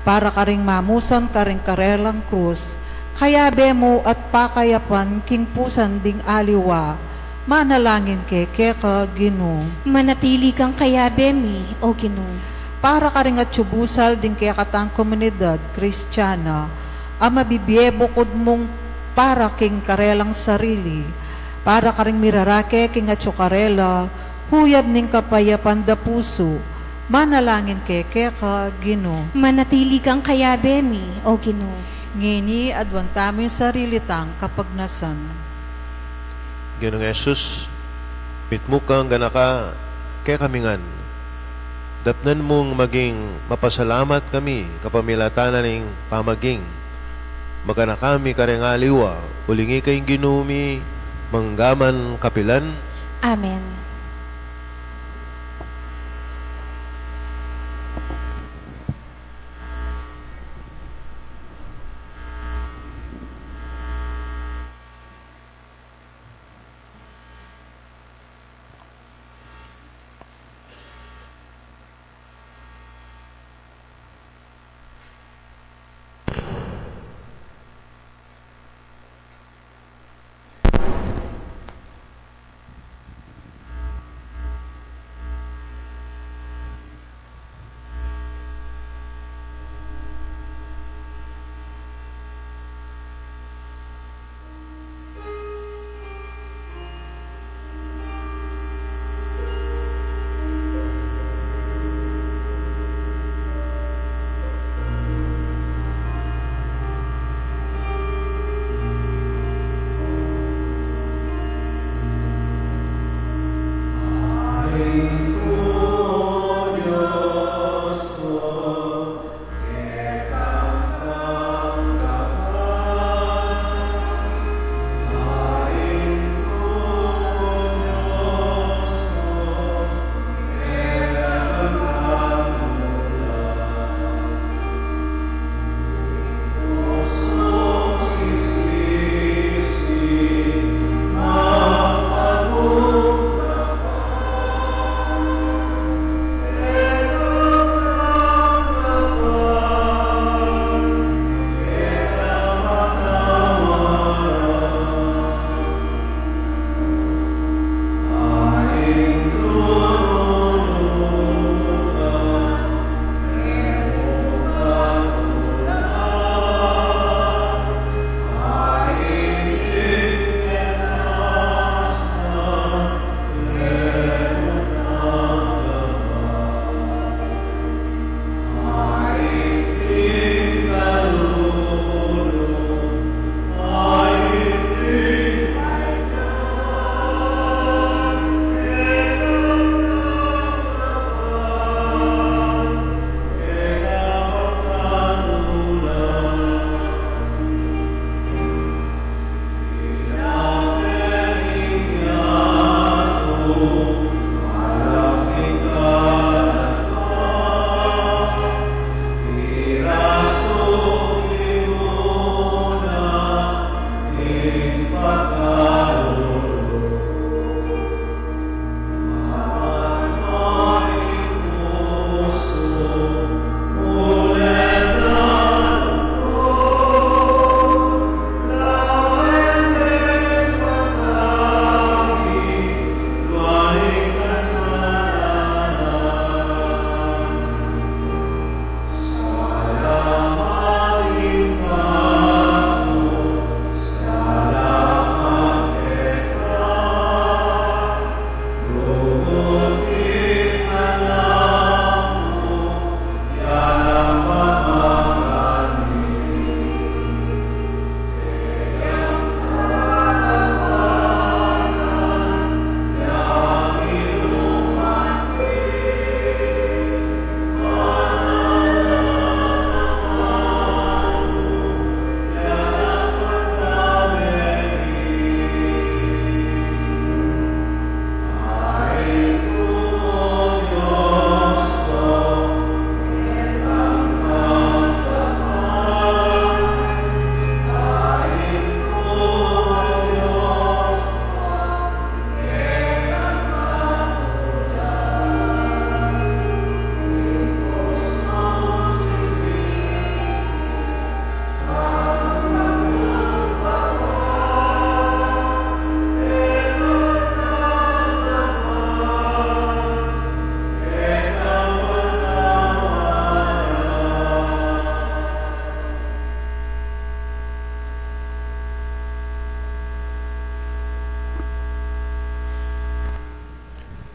para karing mamusan karing karelang krus, kayabe mu at pakayapan king pusan ding aliwa, manalangin keke ka, Ginu. Manatili kang kayabe mi, O Ginu. Para karing atsu busal ding kekatang komunidad Kristiana a mabibie bukud mung para king karelang sarili, para karing mirarake king atsu karela huyab ning kapayapan da pusu, manalangin keke ka, Ginu. Manatili kang kayabe mi, O Ginu. Ngeni aduan tamu ing sarili tang kapagnasan. Ginung Jesus, mitmu kang ganaka kekami ngan. Dapnan mung maging mapasalamat kami kapamilatan na ning pamaging maganaka mi kareng aliwa, uling ika ing Ginu mi manggaman kapilan. Amen.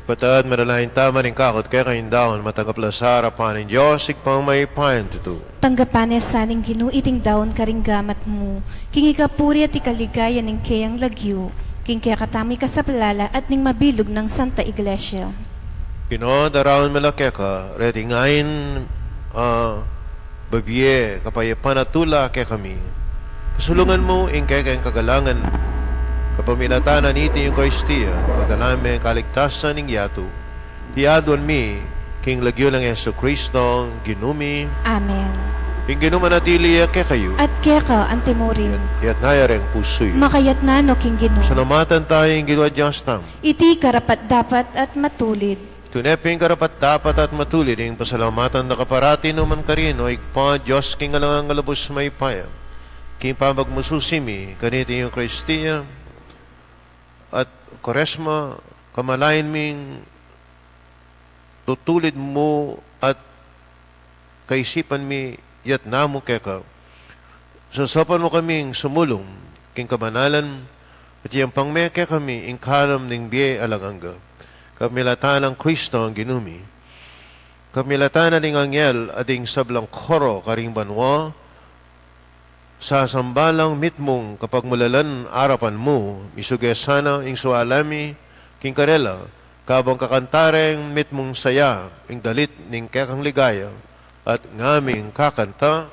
Pataud, manalangin tamu, ing kakung keka ing daun, matanggap la sa arapan ning Dios Ibpang mayupayang tutu. Tanggapan na sa ning Ginu iting daun karing gamat mu, king ikapuri at ikaligaya ning keyang lagyu, king kekatamung ikasaplala at ning mabilug nang Santa Iglesia. Ginu, daraun mi la keka, reting ain, ah, babie, kapayapan at tula kekami. Pasulungan mu ing kekeng kagalangan, kapamilatan na niti ing Eukaristia, pagdalame ing kaligtasan ning yatu. Iti aduan mi king lagyu nang Jesucristo, Ginu mi. Amen. Ing Ginu manatili ya kekayu. At keka antimurin. Iyatas yu reng pusu yu. Makayatas no king Ginu. Pasalamatan tamu ing Ginu a Dios tamu. Iti karapat-dapat at matulid. Tune pin karapat-dapat at matulid ing pasalamatan da ka parati nukarin man, O Ibpa, Dios king alang angga, lubus mayupaya. King pamagmususi mi kaniting Eukaristia at Kuaresma, kamalayan ming tutulid mu at kaisipan mi, iyatas mu keka. Sasaupan mu kaming sumulung king kabanalan, at iyampang me kekami ing kalam ning bie alang angga. Kapamilatan nang Kristo a Ginu mi. Kapamilatan na ding anghel at ding sablang koro karing banua, sasamba lang mitmung kapagmulalan arapan mu, misuge sana ing suala mi king karela, kabang kakanta reng mitmung saya, ing dalit ning kekang ligaya, at ngaming kakanta.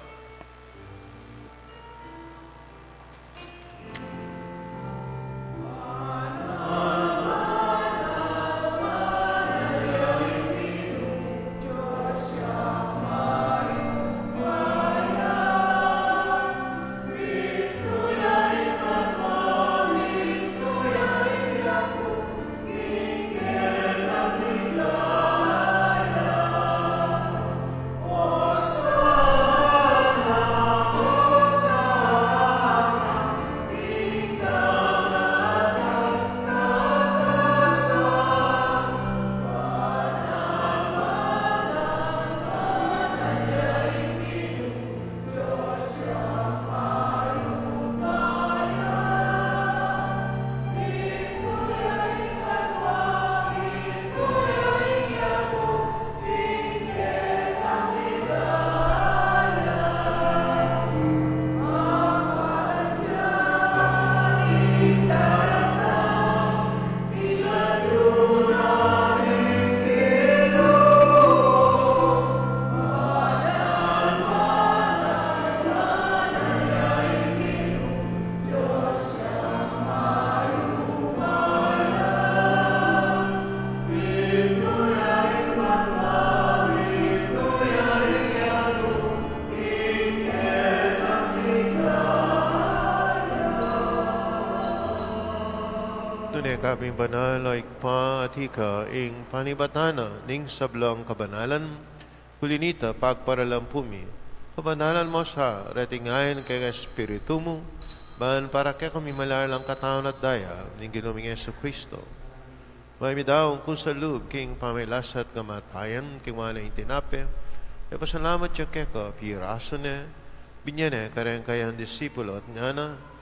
Tune ka pin banal, O Ibpa, at ika ing panibatan na ning sablang kabanalan. Uli na nita, pagparalan pu mi, kabanalan mu sa reting ain ning kekang Espiritu mu, ban para kekami maging katawan at daya ning Ginu ming Jesucristo. Mayap a midaun ku sa lub king pamagkasakit at kamatayan, king wara ne ing tinape, e pasalamat ya keka, pirasu ne, binie ne kareng kayang disipulo at ngana: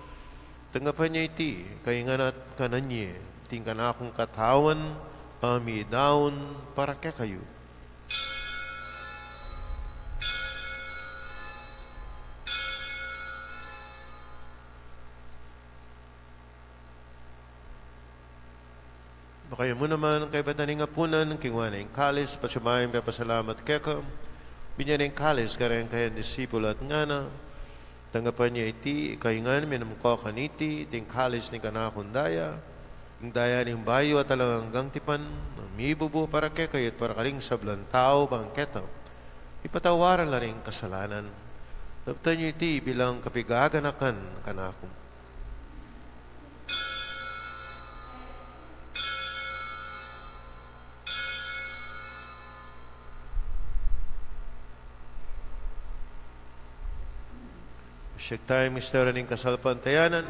Tanggapan ye iti, kayu ngan at kanan ye, iti ing kanakung katawan, a midaun para kekayu. Bang kayu mu naman, kaybat ning apunan, kinua ne ing kalis, pasibayu yang pepasalamat keka, binie ne ing kalis kareng kayang disipulo at ngana: Tanggapan ye iti, kayu ngan minum ko kaniti, iti ing kalis ning kanakung daya, ing daya ning bayu at alang anggang tipan, a mibubu para kekayu at para karing sablang tau, bang keta mipatawad la ring kasalanan. Daptan yu iti bilang kapaganakan kanaku. Siyag taya ing misteryu ning kasalpantayanan.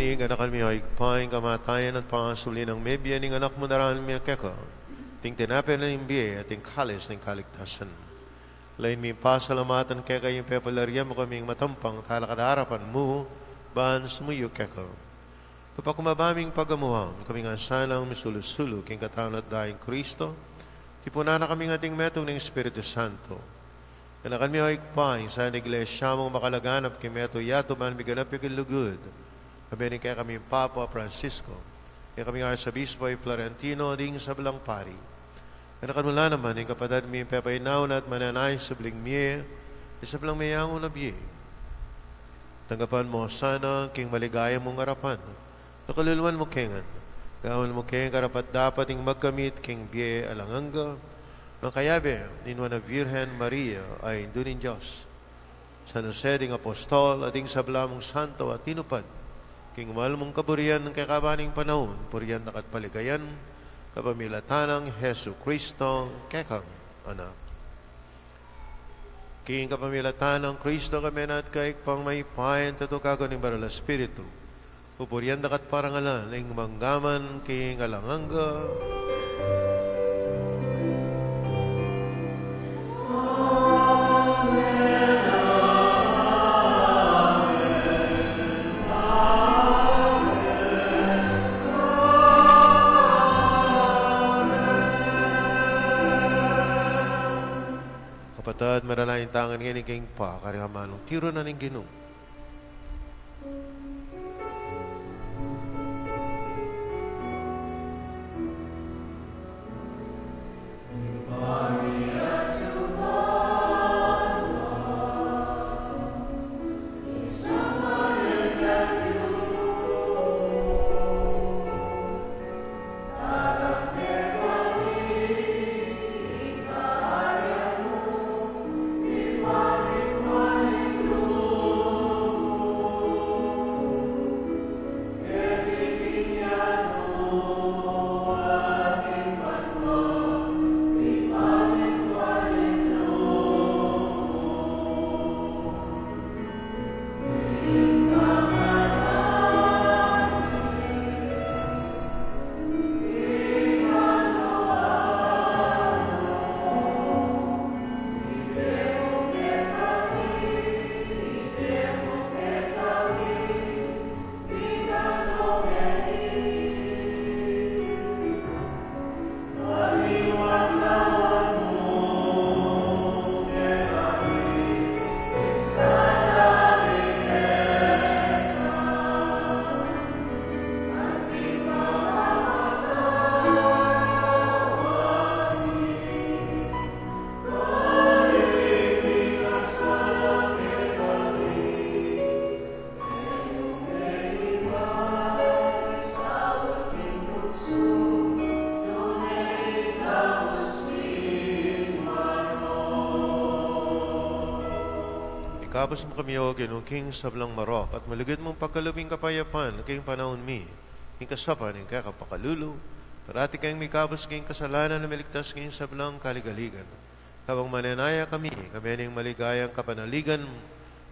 Ning ganakan mi, o Ibpa, ing kamatayan at pangasubli nang mebie ning Anak mu, daraun mi keka iting tinape ning bie at iting kalis ning kaligtasan. Lalu ming pasalamatan keka ing pepalyarian mu kaming matampang talakad king arapan mu ban sumuyu keka. Papakumbaba ming pagamuan, ikami ngan sanang misulu-sulu king katawan at daya nang Kristo, tipunan na kaming ating metung ning Espiritu Santo. Ganakan mi, o Ibpa, ing Santa Iglesia mung makalaganap king metung yatu ban miganap ya king lugud, kayabe ning kekaming Papa Francisco, kekaming Arsobispo i Florentino, ding sablang pari. Ganakan mu la naman ing kapatad ming pepainawa na at manenaya king subling mie, ing sablang meyangu na bie. Tanggapan mu la sana king maligaya mung arapan. Pakaluluan mu kami ngan. Gawan mu kaming karapat-dapat ding magkamit king bie alang angga, makayabe ning Nuan a Virgen Maria a Indu ning Dios, San Jose ding apostol, at ding sabla mung santo a tinupad king mal mung kaburian king kekaban ning panaun, purian daka at paligayan, kapamilatan nang Jesucristo, kekang Anak. King kapamilatan nang Kristo, kami na at keka, Ibpang mayupaya, tutukagan ning Banal a Espiritu, pupurian daka at parangalan ning mangga man king alang angga. Kapatad, manalangin tamu ngan ngeni king pakarin amanung tiru na ning Ginu. Ikabus mu kami, O Ginu, king sablang marok, at malugud mung pagkalub ing kapayapan king panaun mi, king kasapan ning kekang pakalulu, parati kaming mikabus king kasalanan at miligtas king sablang kaligaligan. Kabang manenaya kami, kayabe ning maligayang kapanaligan,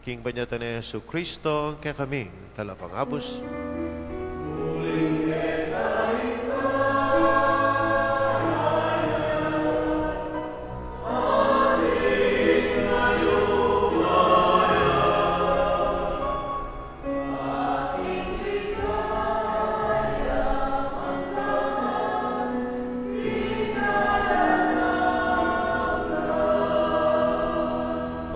king panyatang nang Jesucristo, kekaming Talapangabus.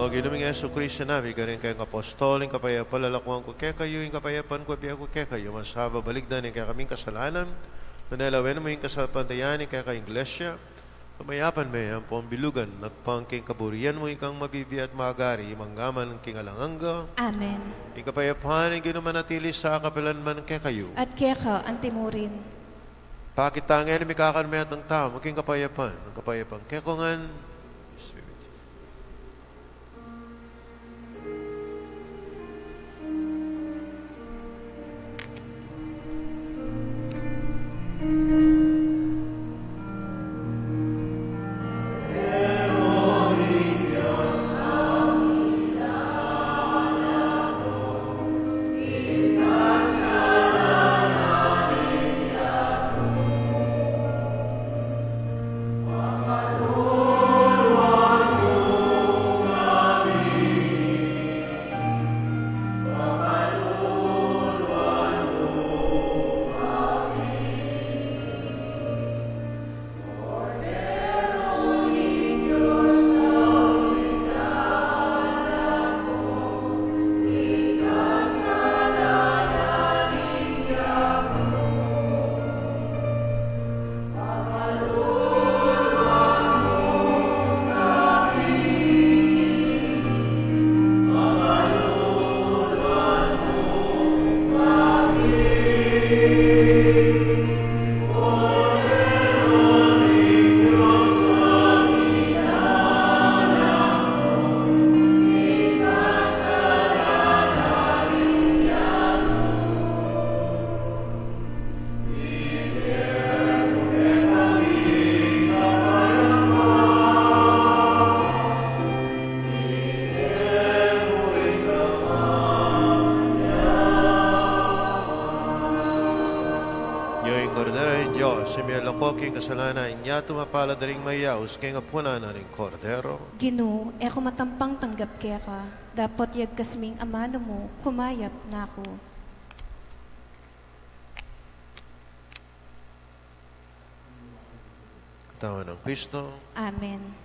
O Ginu ming Jesucristo, sinabi mu karing kekang apostol, ing kapayapan lalakuan ku kekayu, ing kapayapan ku ibie ku kekayu, masababaligdan ing kekaming kasalanan, nune lawen mu ing kasalpantayanan ning kekang Iglesia, kamayapan me ampon bilugan, agpang king kaburian mu, ikang mabibie at magari, mangga man king alang angga. Amen. Ing kapayapan ning Ginu manatili sa kapilan man kekayu. At keka antimurin. Pakit tamu ngan ing mikakanmetung tamu king kapayapan, ing kapayapan kekongan. king kasalanan, inyatu mapalad a ring mayaus king apunan na ring Kordero. Ginu, e ku matampang tanggap keka, dapot yagkas ming amanu mu, kumayap na ku. Katawan nang Kristo. Amen.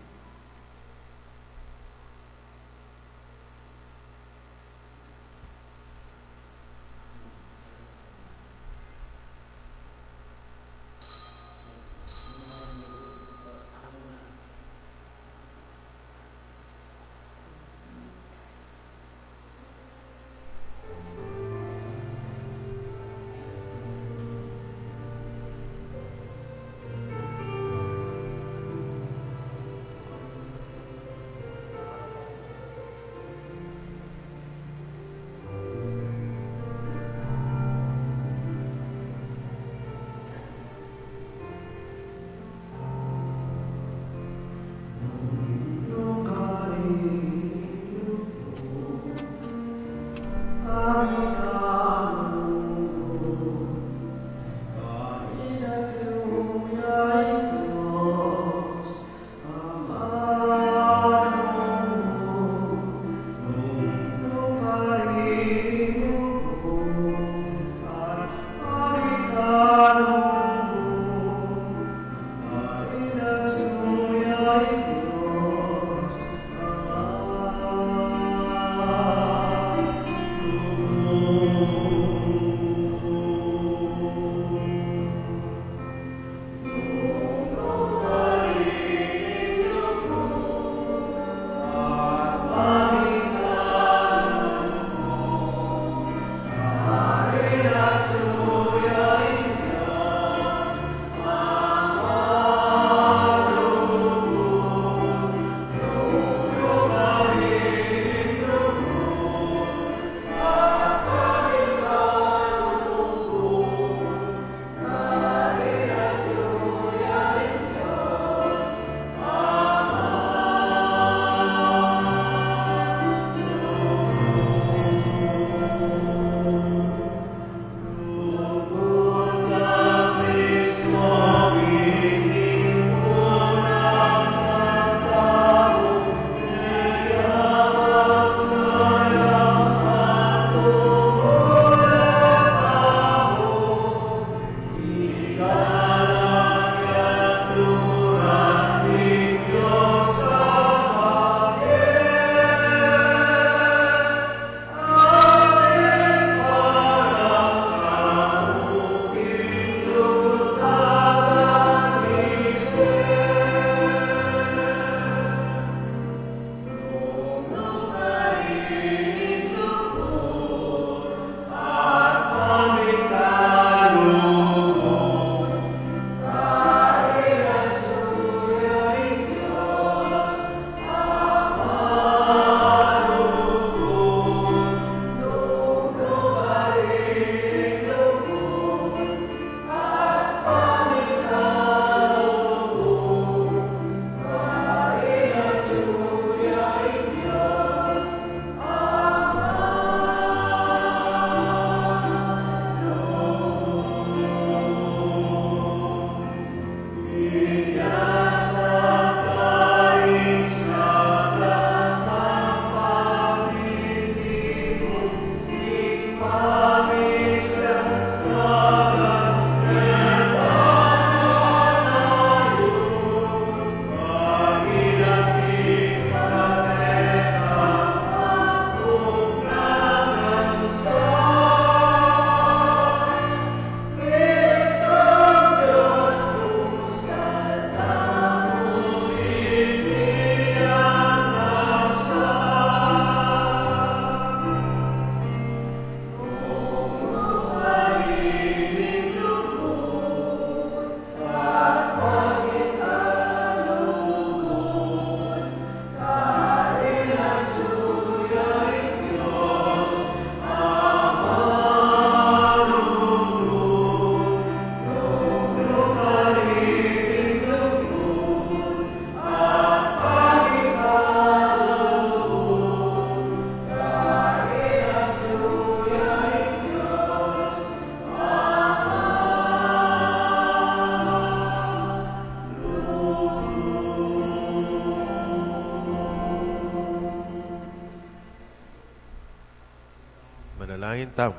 Tam.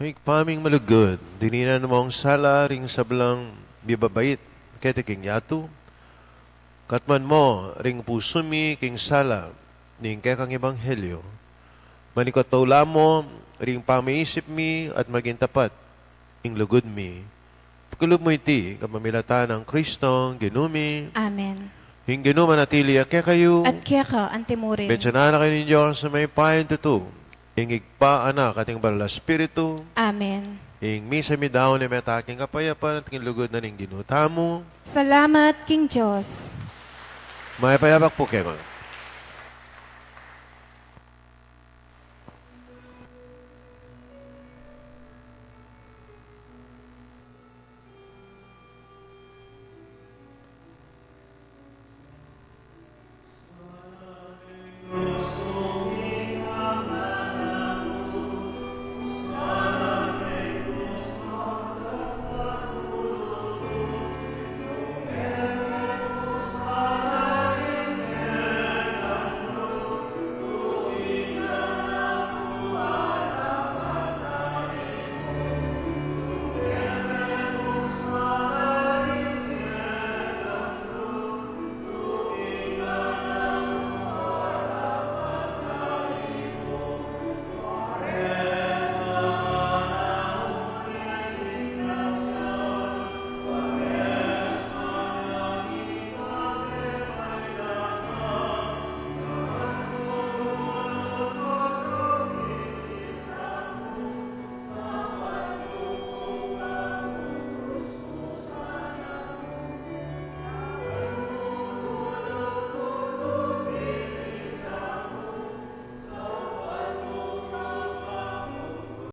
Ibpa ming malugud, dininan mong sala ring sablang mibabait keti king yatu, katmuan mo ring pusu mi king sala ning kekang ebanghelyo. Manikot taula mo ring pamaisip mi at maging tapat ing lugud mi. Pakalub mo iti kapamilatan nang Kristong Ginu mi. Amen. Ing Ginu manatili ya kekayu. At keka antimurin. Bendisyunan na kayu ning Dios a mayupayang tutu, ing Ibpa, Anak, at ing Banal a Espiritu. Amen. Ing misa midaun ne meta king kapayapan at king lugud na ning Ginu tamu. Salamat king Dios. Mayap a yabak pu kekayu.